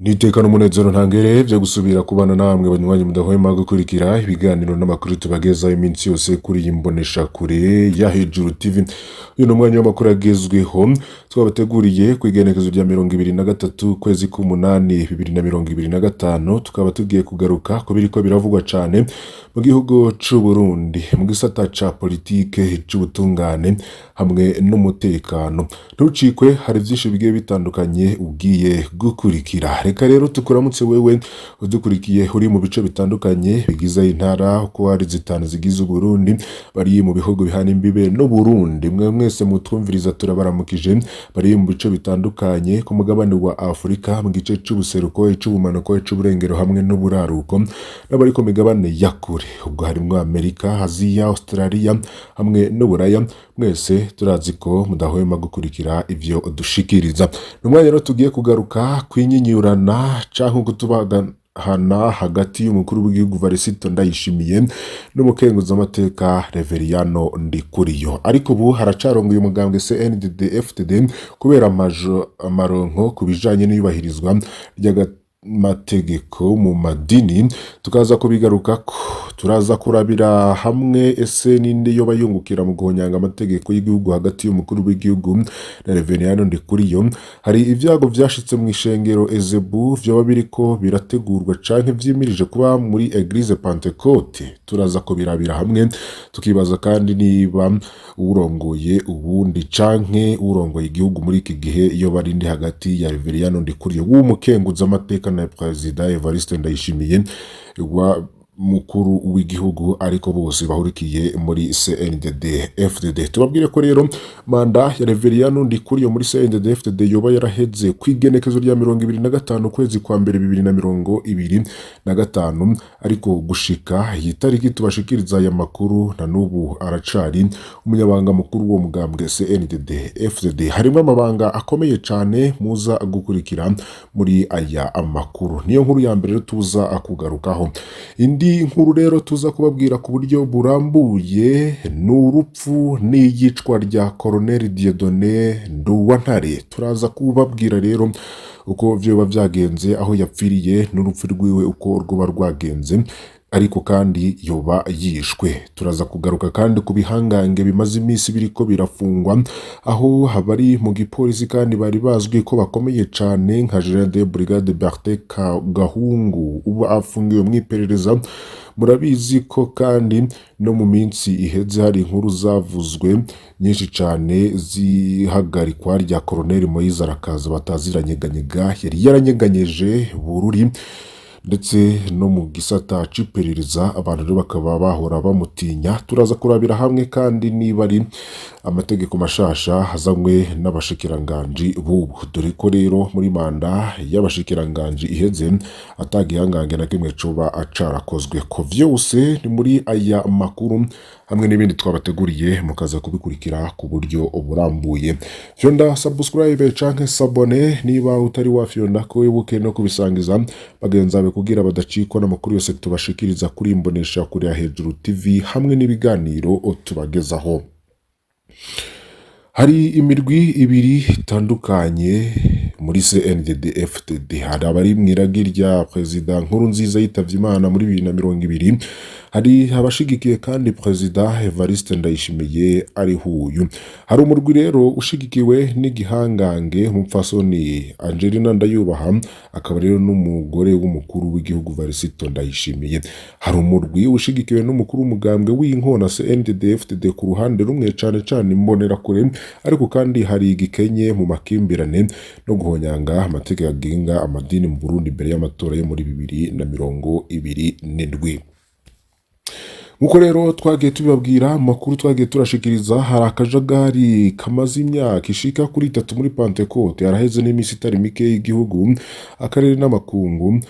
Nitekana umunezero ntangere vyo gusubira kubana namwe banywanyi mudahwema gukurikira ibiganiro n'amakuru tubagezaho iminsi yose kuri iyi mbonesha kure ya Hejuru TV. Uyu ni umwanya w'amakuru agezweho twabateguriye ku igenekerezo rya 23 kwezi k'umunani 2025, tukaba tugiye kugaruka ku biriko biravugwa cane mu gihugu c'u Burundi mu gisata ca politike, c'ubutungane hamwe n'umutekano. Ntucikwe, hari vyinshi bigiye bitandukanye ugiye gukurikira. Reka rero tukuramutse wewe udukurikiye uri mu bice bitandukanye bigize intara uko ari zitanu zigize Uburundi, bari mu bihugu bihana imbibe n'Uburundi. Mwe mwese mutwumviriza turabaramukije, bari mu bice bitandukanye ku mugabane wa Afurika, mu gice c'ubuseruko, ic'ubumanuko, ic'uburengero hamwe n'uburaruko, n'abari ku migabane ya kure, ubwo harimwo Amerika, Aziya, Australia hamwe n'Uburaya. Mwese turazi ko mudahwema gukurikira ivyo dushikiriza. Ni umwanya rero tugiye kugaruka kwinyinyurana canke kutubagahana hagati y'umukuru w'igihugu Varisito Ndayishimiye n'umukenguzamateka Reveriyano Ndikuriyo. Ariko ubu haracarongoye umugambwe CNDD FDD kubera amaronko ku bijanye n'iyubahirizwa ry'amategeko mu madini, tukaza kubigarukako. Turaza kurabira hamwe ese ninde yoba yungukira mu guhonyanga amategeko y'igihugu hagati y'umukuru w'igihugu na Reveriyano Ndikuriyo. Hari ivyago vyashitse mu ishengero Ezebu vyoba biriko birategurwa canke vyimirije kuba muri Eglise Pentecote. Turaza kubirabira hamwe, tukibaza kandi niba urongoye ubundi canke urongoye igihugu muri iki gihe yoba ari ndi hagati ya Reveriyano Ndikuriyo w'umukenguzamateka na Perezida Evariste Ndayishimiye wa mukuru w'igihugu, ariko bose bahurikiye muri CNDD FDD. Tubabwire ko rero manda ya Reveriyano Ndikuriyo muri CNDD FDD yoba yaraheze ku igenekezo rya 25 kwezi kwa mbere 2025, ariko gushika iyi tariki tubashikiriza aya makuru na n'ubu aracari umunyabanga mukuru w'uwo mugambwe CNDD FDD. Harimo amabanga akomeye cane muza gukurikira muri aya amakuru. Niyo nkuru ya mbere rero tuza kugarukaho. Indi nkuru rero tuza kubabwira ku buryo burambuye ni urupfu n'iyicwa rya Colonel Dieudonné Nduwantare. Turaza kubabwira rero uko vyoba vyagenze, aho yapfiriye n'urupfu rwiwe uko rwoba rwagenze, ariko kandi yoba yishwe. Turaza kugaruka kandi ku bihangange bimaze iminsi biriko birafungwa, aho abari mu gipolisi kandi bari bazwi ko bakomeye cane nka General de Brigade Bertin Gahungu ubu afungiwe mu iperereza. Murabizi ko kandi no mu minsi iheze hari inkuru zavuzwe nyinshi cane z'ihagarikwa rya Colonel Moise Arakaza bataziranyeganyega, yari yaranyeganyeje Bururi ndetse no mu gisata c'iperereza, abantu rero bakaba bahora bamutinya. Turaza kurabira hamwe kandi niba ari amategeko mashasha azanywe n'abashikiranganji b'ubu, dore ko rero muri manda y'abashikiranganji iheze atagihangange na kimwe coba carakozwe. Ko vyose ni muri aya makuru hamwe n'ibindi twabateguriye, mukaza kubikurikira ku buryo burambuye. Fyonda subscribe canke s'abonner niba utari wafyonda, ko wibuke no kubisangiza bagenzi bawe kugira badacikwa n'amakuru yose tubashikiriza kuri imbonesha kuri ya Hejuru TV hamwe n'ibiganiro tubagezaho. Hari imirwi ibiri itandukanye muri CNDD FDD. Hari abari mw'iragi rya Perezida Nkurunziza yitavye Imana muri 2020, hari abashigikiye kandi Perezida Evariste Ndayishimiye ari huyu. Hari umurwi rero ushigikiwe n'igihangange umupfasoni Angelina Ndayubaha, akaba rero n'umugore w'umukuru w'igihugu Varisito Ndayishimiye. Hari umurwi ushigikiwe n'umukuru w'umugambwe w'inkona CNDD FDD ku ruhande rumwe, cane cane imbonerakure, ariko kandi hari igikenye mu makimbirane no guhonyanga amategeko agenga amadini mu Burundi imbere y'amatora yo muri 2027. Nkuko rero twagiye tubibabwira mu makuru twagiye turashikiriza, hari akajagari kamaze imyaka ishika kuri itatu muri Pentecote. Haraheze n'iminsi itari mike y'igihugu, akarere n'amakungu.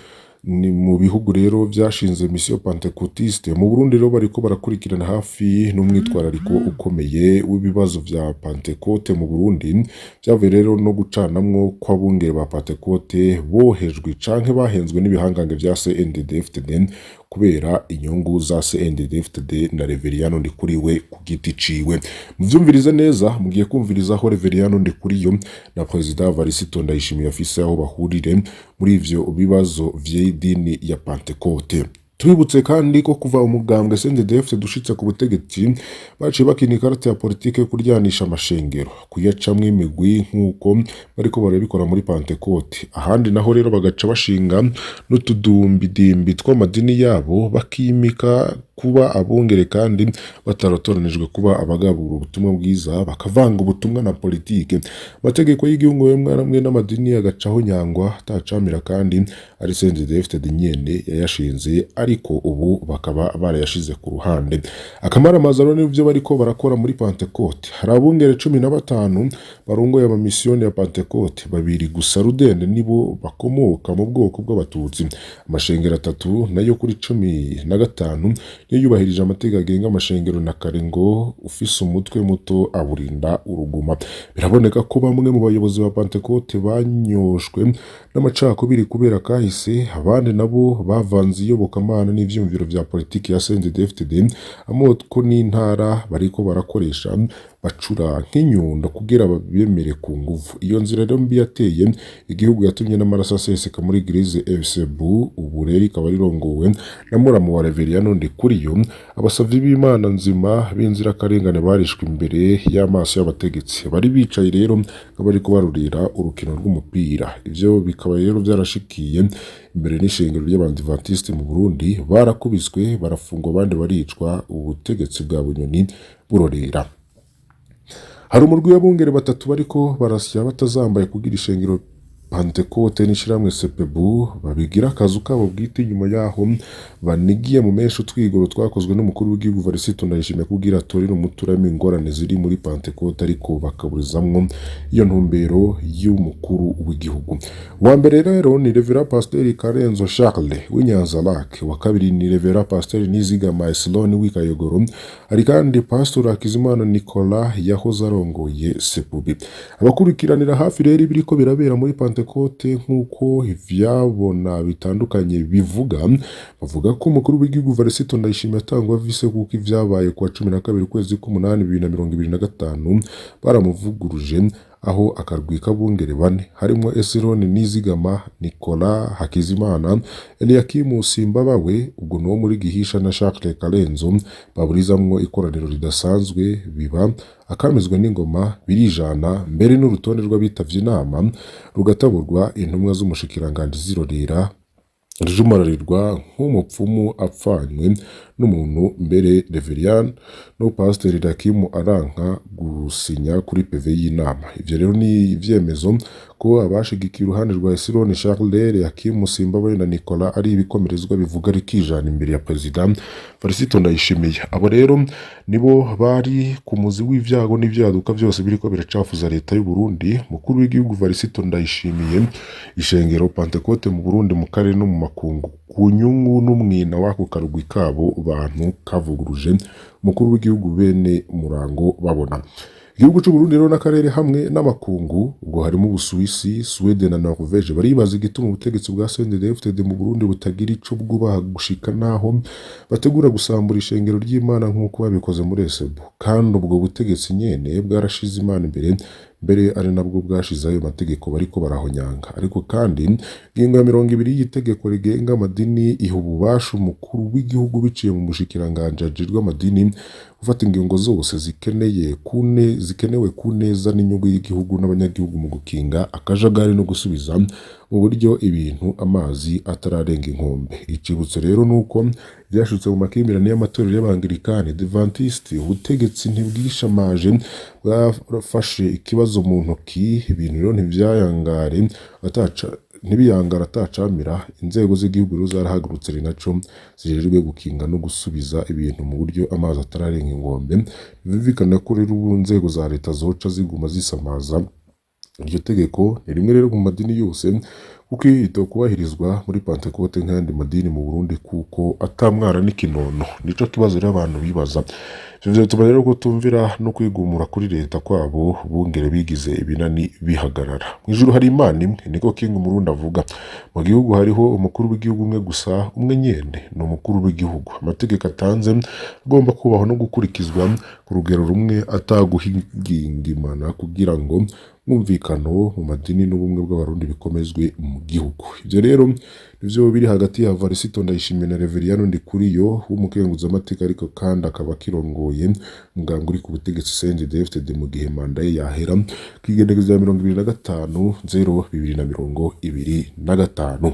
Ni mu bihugu rero vyashinze mission pentecôtiste mu Burundi rero bariko barakurikirana hafi n'umwitwarariko ukomeye w'ibibazo vya Pentecote mu Burundi, vyavuye rero no gucanamwo kw'abungere ba Pentecote bohejwe canke bahenzwe n'ibihangange vya CNDD-FDD. Kubera inyungu za CNDD-FDD na Reveriyano Ndikuriwe ku giti ciwe. Muvyumvirize neza, mugiye kumviriza aho Reveriyano Ndikuriyo na Perezida Varisito Ndayishimiye afise aho bahurire muri ivyo bibazo vy'idini ya Pantekote. Tubibutse kandi ko kuva umugambwe CNDD-FDD dushitse ku butegetsi, baciye bakina ikarata ya politike yo kuryanisha amashengero, kuyacamwo imigwi nk'uko bariko barabikora muri Pantekote. Ahandi naho rero bagaca bashinga n'utudumbidimbi tw'amadini yabo, bakimika kuba abungere kandi bataratoranijwe kuba abagabura ubutumwa bwiza, bakavanga ubutumwa na politike. Amategeko y'igihugu yemwe n'amadini agacaho nyangwa atacamira, kandi ari CNDD-FDD nyene yayashinze, ariko ubu bakaba barayashize ku ruhande. Akamaramaza rero nivyo bariko barakora muri Pantekote. Hari abungere 15 barongoye amamisiyoni ya Pantekote, babiri gusa rudende nibo bakomoka mu bwoko bw'Abatutsi. Amashengero atatu nayo kuri 15 niyo yubahirije amategeko agenga amashengero, na kare ngo ufise umutwe muto awurinda uruguma. Biraboneka ko bamwe mu bayobozi ba Pantekote banyoshwe n'amacakubiri kubera kahise, abandi nabo bavanze iyobokamana n'ivyumviro vya politiki ya CNDD-FDD. Amoko n'intara bariko barakoresha bacura nk'inyundo kugira babemere ku nguvu. Iyo nzira rero mbi yateye igihugu yatumye n'amaraso aseseka muri Eglise FCB, ubu rero ikaba rirongowe na muramu wa Reveriyano Ndikuriyo. Abasavyi b'Imana nzima b'inzirakarengane barishwe imbere y'amaso y'abategetsi, bari bicaye rero nk'abariko barurira urukino rw'umupira. Ivyo bikaba rero vyarashikiye imbere n'ishengero ry'Abadivantisite mu Burundi, barakubiswe, barafungwa, abandi baricwa, ubutegetsi bwa Bunyoni burorera. Hari umurwi w'abungere batatu bariko barasya batazambaye kugira ishengero Pantekote n'ishirahamwe Sepebu babigira akazu kabo bwite, nyuma yaho banigiye mu menshi utwigoro twakozwe n'umukuru w'igihugu Varisito Ndayishimiye kugira atorere umuturamo ingorane ziri muri Pantekote, ariko bakaburizamwo iyo ntumbero y'umukuru w'igihugu. Uwa mbere rero ni Reverend Pasteur Karenzo Charles w'Inyanza Lac, wa kabiri ni Reverend Pasteur Nizigama Eslon w'Ikayogoro, hari kandi Pastor Hakizimana Nicolas yahoze arongoye Sepubi. Abakurikiranira hafi rero ibiriko birabera muri Pantekote, nk'uko ivyabona bitandukanye bivuga, bavuga ko umukuru w'igihugu Varisito Ndayishimiye atangwa vise, kuko ivyabaye kuwa 12 ukwezi k'umunani 2025 baramuvuguruje, aho akarwi k'abungere bane harimwo Esironi Nizigama, Nicolas Hakizimana, Eliakimu Simbabawe, ubwo nuwo muri Gihisha, na Charles Karenzo, baburizamwo ikoraniro ridasanzwe, biba akamizwe n'ingoma birijana, mbere n'urutonde rw'abitavye inama rugataburwa, intumwa z'umushikiranganji zirorera rijumararirwa nk'umupfumu apfanywe n'umuntu. Mbere Reverien no Pasiteri Rakimu aranka gusinya kuri PV y'inama. Ivyo rero ni ivyemezo ko abashigikiye uruhande rwa Esironi Charles, Hakimu Simbabaye na Nicolas ari ibikomerezwa bivuga rikijana imbere ya Perezida Varisito Ndayishimiye. Abo rero nibo bari ku muzi w'ivyago n'ivyaduka byose biriko biracafuza leta y'u Burundi, mukuru w'igihugu Varisito Ndayishimiye, ishengero Pantekote mu Burundi, mu karere no mu makungu, ku nyungu n'umwina w'ako karugwi kabo bantu kavuguruje umukuru w'igihugu bene Murango babona. Igihugu c'u Burundi rero n'akarere hamwe n'amakungu, ubwo harimo Ubusuwisi, Suwede na Norvege, baribaza igituma ubutegetsi bwa CNDD-FDD mu Burundi butagira ico bwubaha gushika naho bategura gusambura ishengero ry'Imana nk'uko babikoze muri Esebu, kandi ubwo butegetsi nyene bwarashize Imana imbere, mbere ari nabwo bwashize ayo mategeko bariko barahonyanga. Ariko kandi ingingo ya 20 y'itegeko rigenga amadini iha ububasha umukuru w'igihugu biciye mu mushikiranganji ajejwe amadini gufata ingingo zose zikenewe ku neza n'inyungu y'igihugu n'abanyagihugu mu gukinga akajagari no gusubiza mu buryo ibintu amazi atararenga inkombe. Icibutso rero nuko byashutse mu makimbirane y'amatorero y'Abangilikani, Adventiste, ubutegetsi ntibwishamaje, bwafashe ikibazo mu ntoki, ibintu rero ntivyayangare ataca ntibiyangara atacamira. Inzego z'igihugu rero zarahagurutse, ari naco zijejwe gukinga no gusubiza ibintu mu buryo amazi atararenga inkombe. Bimvikana ko rero ubu inzego za leta zoca ziguma zisamaza. Iryo tegeko ni rimwe rero mu madini yose, kuko itokubahirizwa muri Pantekote nk'ayandi madini mu Burundi, kuko atamwara n'ikinono. Nico kibazo rero abantu bibaza. Ivyo vyotuma rero kutumvira no kwigumura kuri leta kwabo bungere bigize ibinani bihagarara. Mw'ijuru hari Imana imwe, niko King Murundi avuga. Mu gihugu hariho umukuru w'igihugu umwe gusa, umwe nyene ni umukuru w'igihugu. Amategeko atanze agomba kubahwa no gukurikizwa ku rugero rumwe ataguhingimana kugira ngo mwumvikano mu madini n'ubumwe bw'abarundi bikomezwe mu gihugu. Ivyo rero nivyo biri hagati ya Varisito Ndayishimiye na Reveriyano Ndikuriyo w'umukenguzamateka, ariko kandi akaba akirongoye umugambwe uri ku butegetsi CNDD-FDD mu gihe manda ye yahera kw'igenekerezo rya 25/0/2025.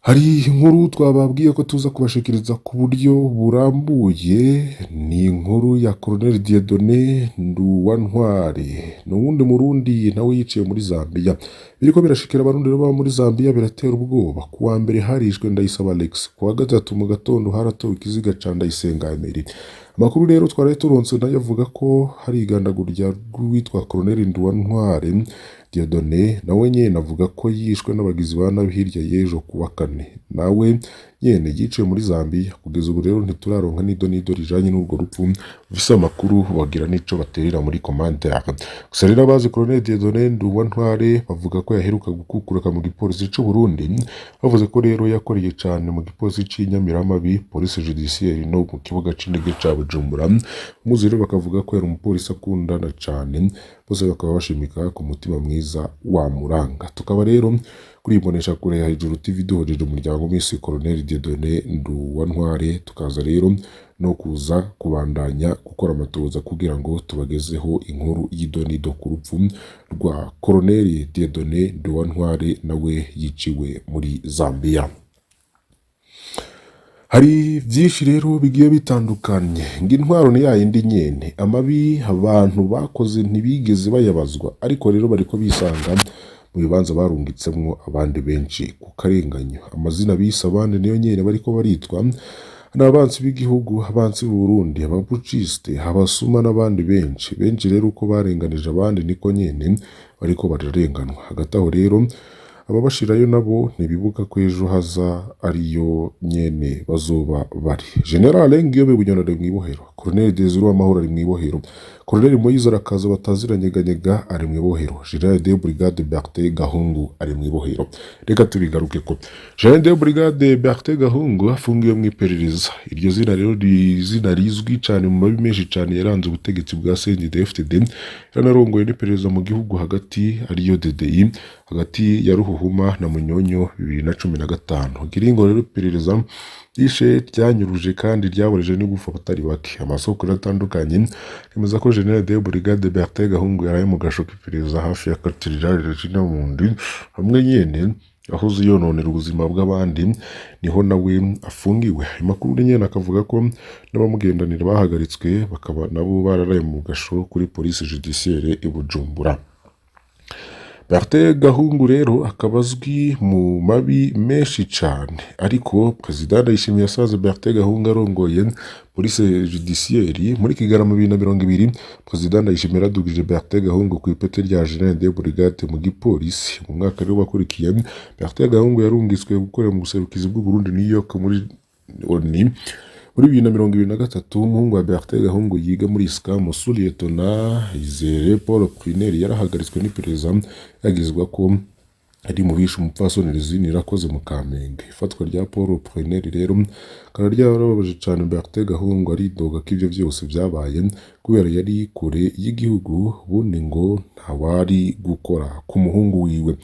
Hari inkuru twababwiye ko tuza kubashikiriza ku buryo burambuye, ni inkuru ya Colonel Dieudonné Nduwantwari, ni uwundi murundi nawe yiciwe muri Zambia. Biriko birashikira abarundi rero baba muri Zambia biratera ubwoba. Ku wa mbere harishwe Ndayisaba Alex, ku wa gatatu mu gatondo haratowe ikiziga ca Ndayisenga Emery. Amakuru rero twaraye turonse nayo avuga ko hari igandagurwa ry'uwitwa Colonel Nduwantwari Dieudonné, nawe nyene avuga ko yishwe n'abagizi ba nabi hirya y'ejo ku wa kane. Nawe nyene yiciwe muri Zambia. Kugeza ubu rero ntituraronka n'ido n'ido rijanye n'urwo rupfu. Ufise amakuru wagira n'ico baterera muri commentaire. Gusa rero abazi Colonel Dieudonné Nduwantware bavuga ko yaheruka gukukuruka mu gipolisi c'u Burundi. Bavuze ko rero yakoreye cane mu gipolisi c'Inyamiramabi, police judiciaire no mu kibuga c'indege ca Bujumbura. Muzi rero bakavuga ko yari umupolisi akundana cane, bose bakaba bashimika ku mutima mwiza wamuranga. Tukaba rero kuri imbonesha kure ya Hejuru TV duhojeje umuryango Miss Colonel Dieudonné Nduwantware, tukaza rero no kuza kubandanya gukora amatohoza kugira ngo tubagezeho inkuru y'idonido ku rupfu rwa Colonel Dieudonné Nduwantware nawe yiciwe muri Zambia. Hari vyinshi rero bigiye bitandukanye, ngo intwaro ni yayindi nyene, amabi abantu bakoze ntibigeze bayabazwa, ariko rero bariko bisanga mu bibanza barungitsemwo abandi benshi ku karenganyo. Amazina bise abandi niyo nyene bariko baritwa, ni abansi b'igihugu, abansi b'Uburundi, abapuciste, abasuma n'abandi benshi. Benshi rero uko barenganije abandi niko nyene bariko bararenganwa. Hagati aho rero ababashirayo nabo ntibibuka ko ejo haza ariyo nyene bazoba bari. General Ngiyome Bunyoni ari mw'ibohero, Colonel Desire Uwamahoro ari mw'ibohero, Colonel Moise Arakaza bataziranyeganyega ari mw'ibohero, General de Brigade Bertin Gahungu ari mw'ibohero. Reka tubigarukeko. General de Brigade Bertin Gahungu afungiwe mw'iperereza. Iryo zina rero ni izina rizwi cane mu mabi menshi cane yaranze ubutegetsi bwa CNDD-FDD, yaranarongoye n'iperereza mu gihugu hagati ariyo DDI hagati ya Ruhuhuma na Munyonyo 2015. Giringo rero iperereza ryishe, ryanyuruje kandi ryaboreje n'igufa abatari bake. Amasoko rero atandukanye yemeza ko General de Brigade Bertin Gahungu yaraye mu gasho k'iperereza hafi ya Cathedral Regina Mundi, hamwe nyene yahoze yononera ubuzima bw'abandi, niho nawe afungiwe. Ayo makuru nyene akavuga ko n'abamugendanira bahagaritswe, bakaba nabo bararaye mu gasho kuri police judiciaire i Bujumbura. Bertin Gahungu rero akaba azwi mu mabi menshi cane, ariko Perezida Ndayishimiye yasanze Bertin Gahungu arongoye police judiciaire muri Kigarama 2020. Perezida Ndayishimiye yaradugije Bertin Gahungu ku ipete rya General de Brigade mu gipolisi. Mu mwaka rero wakurikiye, Bertin Gahungu yarungitswe gukorera mu buserukizi bw'u Burundi New York muri ONU. Muri 2023, umuhungu wa Bertin Gahungu yiga muri ISCAM, Sous-lieutenant Izere Paul Prunel, yarahagaritswe n'iperereza yagizwa ko ari mu bishe umupfasoni Rosine Irakoze mu Kamenge. Ifatwa rya Paul Prunel rero rikaba ryarababaje cane Bertin Gahungu, aridoga ko ivyo vyose vyabaye kubera yari kure y'igihugu, ubundi ngo ntawari gukora ku muhungu wiwe.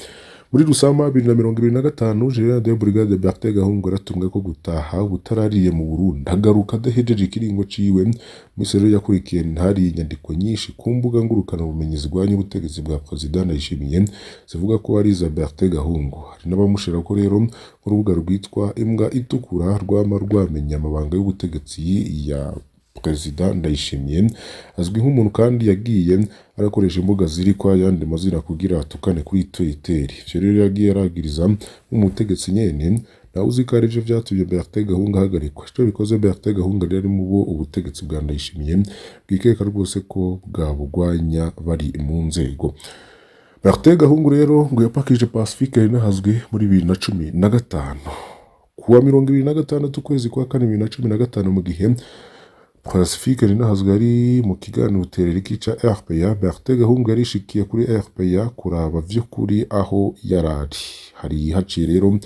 Muri Rusama 2025, General de Brigade Bertin Gahungu yaratumwe ko gutaha butarariye mu Burundi, agaruka adahejeje ikiringo ciwe. Misi rero yakurikiye ntari inyandiko nyinshi ku mbuga ngurukana bumenyi zirwanya ubutegetsi bwa Perezida Ndayishimiye zivuga ko ari iza Bertin Gahungu. Hari n'abamushira ko rero urubuga rwitwa Imbwa Itukura rwama rwamenya amabanga y'ubutegetsi ya Perezida Ndayishimiye. Azwi nk'umuntu kandi yagiye arakoresha imbuga ziriko ayandi mazina kugira atukane kuri Twitter. Ivyo rero yagiye aragiriza nk'umutegetsi nyene, nawe uzi ko arivyo vyatumye Bertin Gahungu ahagarikwa. Ico bikoze, Bertin Gahungu rero ari mu bo ubutegetsi bwa Ndayishimiye bwikeka rwose ko bwabugwanya bari mu nzego. Bertin Gahungu rero ngo yapakije Pacifique Rinahazwe muri 2015. Kuwa 26 ukwezi kwa kane 2015, mu gihe Pacifique Ninahazwe yari mu kiganiro Tereriki ca RPA, Bertin Gahungu yarishikiye kuri RPA kuraba vy'ukuri aho yarari. Hari haciye rero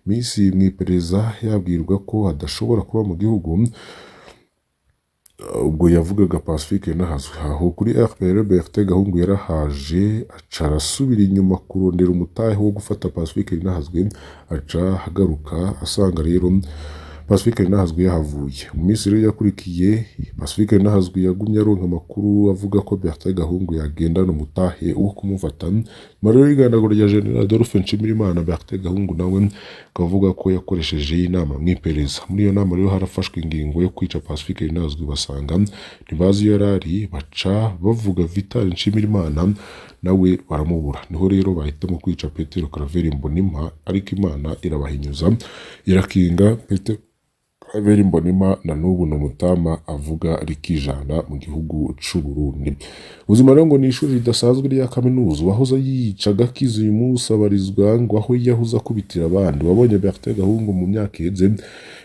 misi mw'iperereza yabwirwa ko adashobora kuba mu gihugu. Ubwo yavugaga Pacifique Ninahazwe aho kuri RPA, Bertin Gahungu yarahaje aca arasubira inyuma kurondera umutahe wo gufata Pacifique Ninahazwe, aca agaruka asanga rero Pacifique Ninahazwe yahavuye. Mu minsi rero yakurikiye, Pacifique Ninahazwe yagumye aronka amakuru avuga ko Bertin Gahungu yagendana umutahe wo kumufata. Nyuma rero y'igandagurwa rya General Adolphe Nshimirimana, Bertin Gahungu nawe akavuga ko yakoresheje inama mw'iperereza. Muri iyo nama rero harafashwe ingingo yo kwica Pacifique Ninahazwe, basanga ntibazi iyo yarari, baca bavuga Vital Nshimirimana nawe baramubura. Niho rero bahitamo kwica Petero Claver Mbonimpa, ariko Imana irabahinyuza irakinga. Petero Claver Mbonimpa na n'ubu ni umutama avuga rikijana mu gihugu c'u Burundi. Ubuzima rero ngo ni ishuri ridasanzwe rya kaminuza. Uwahoze yica agakiza uyu munsi abarizwa ngo aho yahoze akubitira abandi. Wabonye Bertin Gahungu mu myaka iheze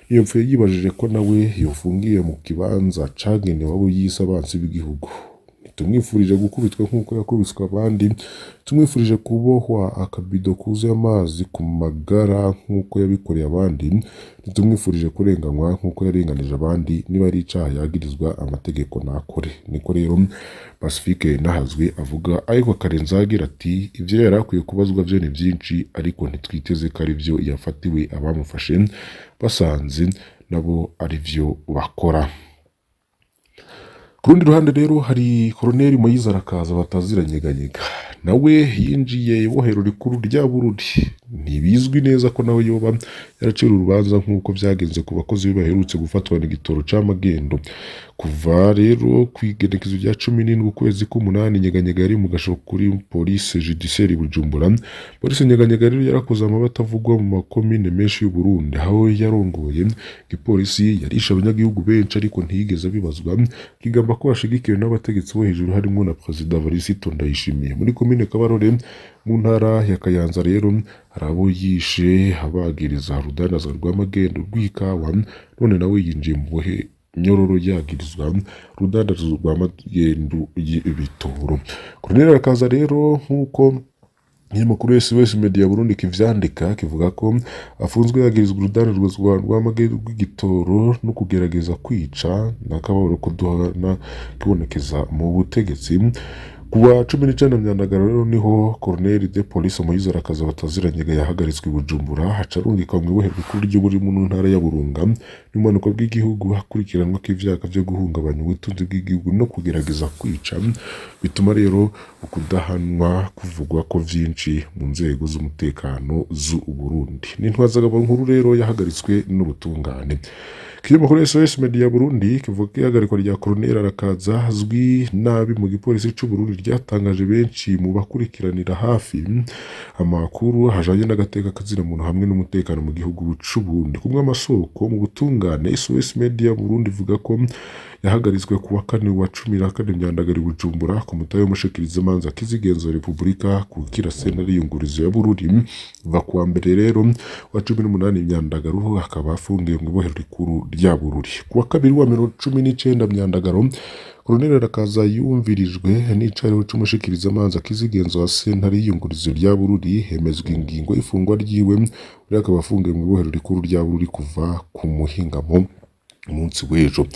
ntiyopfuye yibajije ko nawe yofungiye mu kibanza cagenewe abo yise abansi b'igihugu. Tumwifurije gukubitwa nk'uko yakubiswe abandi, tumwifurije kubohwa akabido kuzuye amazi ku magara nk'uko yabikoreye abandi, ntitumwifurije kurenganywa nk'uko yarenganije abandi. Niba ari icaha yagirizwa, amategeko nakore. Niko rero Pacifique Nahazwe avuga, ariko akarenzaho agira ati ivyo yari akwiye kubazwa vyo ni vyinshi, ariko ntitwiteze ko ari vyo yafatiwe, abamufashe basanze nabo ari vyo bakora. Ku rundi ruhande rero hari Koroneli Moyize Arakaza bataziranyeganyega, nawe yinjiye ibohero rikuru rya Bururi. Ntibizwi neza ko nawe yoba yaracira urubanza nk'uko byagenze ku bakozi be baherutse gufatwa n'igitoro c'amagendo. Kuva rero ku igenekezo rya 17 ukwezi k'umunani, Nyeganyega yari mu gasho kuri police judiciaire Bujumbura. Polisi Nyeganyega rero yarakoze amabi atavugwa mu makomine menshi y'u Burundi aho yarongoye igipolisi. Yarishe abanyagihugu benshi ariko ntiyigeze abibazwa, kigamba ko ashigikiwe n'abategetsi bo hejuru harimo na Perezida Evariste Ndayishimiye. Muri komine Kabarore mu ntara ya Kayanza rero hari abo yishe abagiriza urudandazwa rw'amagendo rw'ikawa, none nawe yinjiye mu buhe nyororo yagirizwa urudandazwa rw'amagendo y'ibitoro. Colonel Arakaza rero, nk'uko ikinyamakuru SOS Media Burundi kivyandika, kivuga ko afunzwe yagirizwa urudandazwa rw'amagendo rw'igitoro no kugerageza kwica n'akababaro kuduhana kibonekeza mu butegetsi. Kuwa 19 Myandagaro rero niho Colonel de Police Moyize Arakaza bataziranyega yahagaritswe i Bujumbura, haca arungikwa mu ibohero rikuru ry'Ubururi mu ntara ya Burunga n'ubumanuko bw'igihugu, hakurikiranwa ko ivyaha vyo guhungabanya ubutunzi bw'igihugu no kugerageza kwica. Bituma rero ukudahanwa kuvugwa ko vyinshi mu nzego z'umutekano z'u Burundi. N'intwazagabo nkuru rero yahagaritswe n'ubutungane. Ikinyamakuru SOS Media Burundi kivuga ko ihagarikwa rya Colonel Arakaza azwi nabi mu gipolisi c'u Burundi ryatangaje benshi mu bakurikiranira hafi amakuru hajanye n'agateka kazina-muntu hamwe n'umutekano mu gihugu c'u Burundi. Kumwe amasoko mu butungane, SOS Media Burundi ivuga ko yahagaritswe kuwa kane wa 14 Myandagaro i Bujumbura ku mutahe w'umushikirizamanza kizigenza wa Repubulika kukira sentare y'iyungurizo ya Bururi. Va kuwa mbere rero wa 18 Myandagaro akaba afungiwe mu ibohero rikuru rya Bururi. Kuwa kabiri wa 19 Myandagaro, Colonel Arakaza yumvirijwe n'icariho c'umushikirizamanza kizigenza wa sentare y'iyungurizo rya Bururi, hemezwa ingingo y'ifungwa ryiwe. Uri akaba afungiwe mu ibohero rikuru rya Bururi kuva ku muhingamo umunsi w'ejo.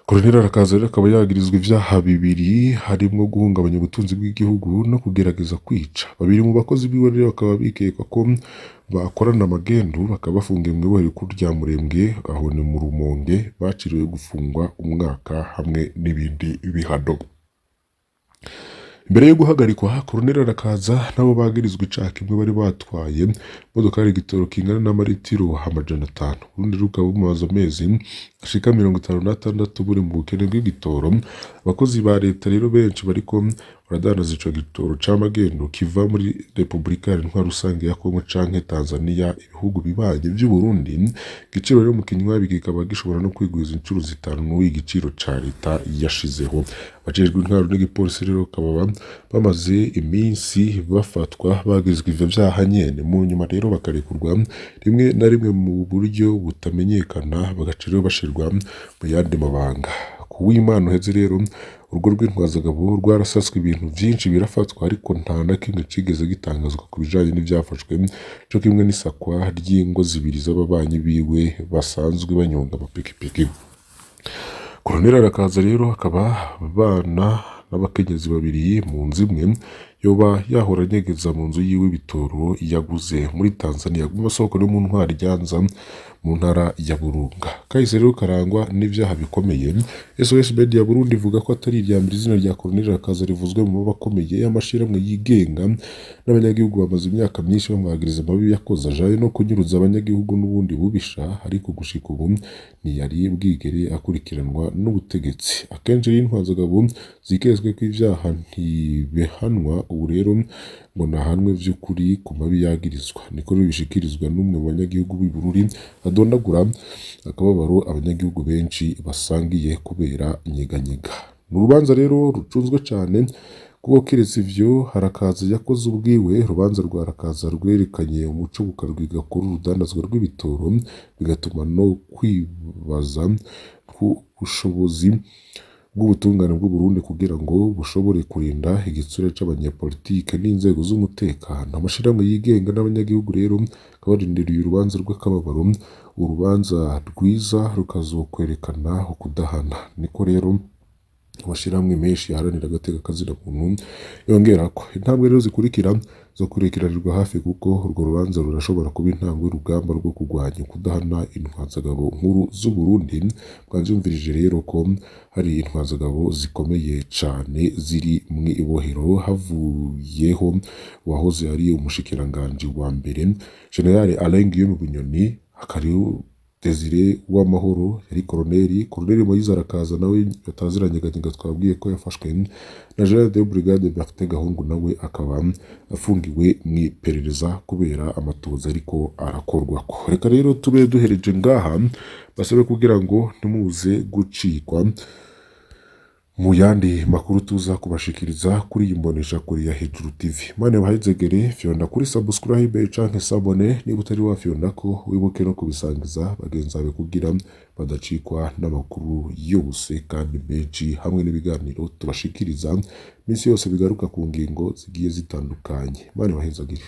Colonel Arakaza rero akaba yagirizwa ivyaha bibiri harimwo guhungabanya ubutunzi bw'igihugu no kugerageza kwica. Babiri mu bakozi biwe rero bakaba bikekwa ko bakorana amagendu, bakaba bafungiwe mu ibohero rikuru rya Murembwe, aho ni mu Rumonge, baciriwe gufungwa umwaka hamwe n'ibindi bihano. Imbere yo guhagarikwa, Colonel Arakaza nabo bagirizwa icaha kimwe bari batwaye imodokari igitoro kingana n'amaritiro 500. Urundi rukaba bumaze amezi ashika 56 buri mu bukene bw'igitoro. Abakozi ba leta rero benshi bariko baradandaza ico gitoro c'amagendo kiva muri Repubulika Iharanira Rusange ya Kongo canke Tanzania, ibihugu bibanyi vy'u Burundi. Igiciro rero mu kinywabi kikaba gishobora no kwigwiza incuro zitanu igiciro ca leta yashizeho. Abajejwe intwaro n'igipolisi rero bakaba bamaze iminsi bafatwa bagirizwa ivyo vyaha nyene, mu nyuma rero bakarekurwa rimwe na rimwe mu buryo butamenyekana, bagaca rero bashirwa gushirwa mu yandi mabanga. Ku w'Imana uheze rero urugo rw'Intwazangabo rwarasaswe, ibintu vyinshi birafatwa, ariko nta na kimwe cigeze gitangazwa ku bijanye n'ivyafashwe, co kimwe n'isakwa ry'ingo zibiri z'ababanyi biwe basanzwe banyonga amapikipiki. Koloneli Arakaza rero akaba abana n'abakenyezi babiri mu nzu imwe, yoba yahora anyegeza mu nzu yiwe ibitoro yaguze muri Tanzania mu masoko yo mu Ntwari Ryanza mu ntara ya Burunga. Kahise rero karangwa n'ivyaha bikomeye. SOS Media Burundi ivuga ko atari irya mbere izina rya Koloneli Arakaza rivuzwe mu bakomeye y'amashirahamwe yigenga n'abanyagihugu bamaze imyaka myinshi bamwagiriza amabi yakoze ajanye no kunyuruza abanyagihugu n'ubundi bubisha, ariko gushika ubu ntiyari bwigere akurikiranwa n'ubutegetsi. Akenshi rero Intwazangabo zikezwe ko ivyaha ntibihanwa, ubu rero ngo nahanwe vy'ukuri ku mabi yagirizwa. Niko rero bishikirizwa n'umwe mu banyagihugu b'i Bururi adondagura akababaro abanyagihugu benshi basangiye kubera nyeganyega. Ni urubanza rero rucunzwe cane kuko kiretse ivyo Harakaza yakoze ubwiwe, urubanza rwa Harakaza rwerekanye umuco bukarwiga kuri urudandazwa rw'ibitoro, bigatuma no kwibaza ku bushobozi bw'ubutungane bw'u Burundi kugira ngo bushobore kurinda igitsure c'abanyepolitike n'inzego z'umutekano. Amashirahamwe yigenga n'abanyagihugu rero bakaba barindiriye urubanza rw'akababaro, urubanza rwiza rukazokwerekana ukudahana. Niko rero amashirahamwe menshi yaharanira agateka kazina muntu yongerako. Intambwe rero zikurikira zo kurikiranirwa hafi kuko urwo rubanza rurashobora kuba intango y'urugamba rwo kurwanya ukudahana intwazangabo nkuru z'u Burundi. Mwavyumvirije rero ko hari intwazangabo zikomeye cane ziri mw'ibohero, havuyeho uwahoze ari umushikiranganji wa mbere General Alain Guillaume Bunyoni, hakariho Desire Uwamahoro yari koloneli, Koloneli Moise Arakaza nawe bataziranyeganyega twabwiye ko yafashwe, na General de Brigade Bertin Gahungu nawe akaba afungiwe mw'iperereza kubera amatohoza ariko arakorwako. Reka rero tube duhereje ngaha, basabe kugira ngo ntimuze gucikwa mu yandi makuru tuza kubashikiriza kuri iyi mboneshakure ya Hejuru TV. Mane bahezegere, fyonda kuri subscribe canke s'abonner niba utari wafyondako, wibuke no kubisangiza bagenzi bawe kugira badacikwa n'amakuru yose kandi menshi hamwe n'ibiganiro tubashikiriza minsi yose bigaruka ku ngingo zigiye zitandukanye. Mane bahezagire.